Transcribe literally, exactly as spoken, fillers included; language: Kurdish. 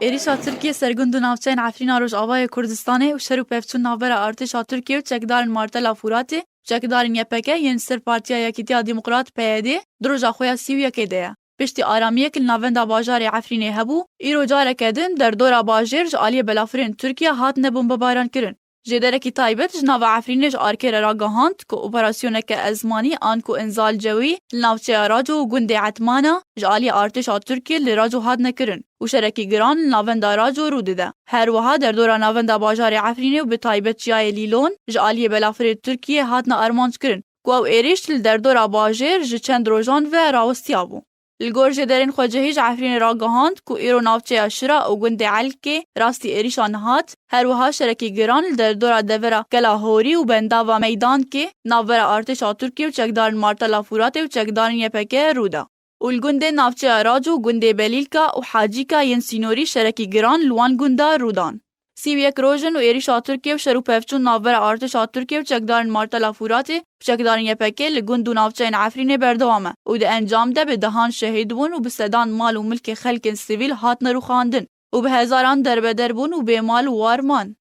Êrîşa Tirkiye ser gund û navçeyên Efrîna Rojavayê Kurdistanê û şer û pevçûn navbera artêşa Tirkiye û çekdarên Martela Fûratê û çekdarên Y P G yên li ser Partiya Yekîtiya Demokrat P Y D di roja xwe ya sî û yekê de ye. Piştî aramiyek li navenda bajarê Efrînê hebû, îro careke din derdora bajêr ji aliyê belafirên Tirkiye hatine bombebarankirin. Jêderekî taybet ji nava Efrînê ji Arkê re ragihand ku operasyoneke ezmanî anku înzal cewî li navçeya Raco û gundê Etmana ji aliyê artêşa Tirkiyê li Raco hatine kirin û şerekî giran li navenda Raco rû dide. Her wiha derdora navenda bajarê Efrînê û bi taybet çiyayê Lîlon ji aliyê belafirê Tirkiyê hatine armanc kirin ku ew êrîş li derdora bajêr ji çend rojan ve rawestiyabû. Li gor jêderên xwecihî ji Efrînê ragihand ku îro navçeya Şira û gundê Elkê rastî êrîşa nehat, her wiha şerekî giran li derdora devera Kela Horî û bendava Meydankê navbera artêşa Tirkiye û çekdarên Martela Fûratê û çekdarên Y P G rû da. Û li gundên navçeya Raco, gundê Belîlka û Hacîka yên sînorî şerekî giran li wan gunda rû dan. Sî û yek roj in û êrîşa Tirkiye û şer û pevçûn navbera artêşa Tirkiye û çekdarên Martela Fûratê û çekdarên Y P G li gund û navçeyên Efrînê berdewam e û di encam de bi dehan şehîd bûn û bi sedan mal û milkê xelkên sivîl hatine rûxandin û bi hezaran derbeder bûn û bêmal û war man.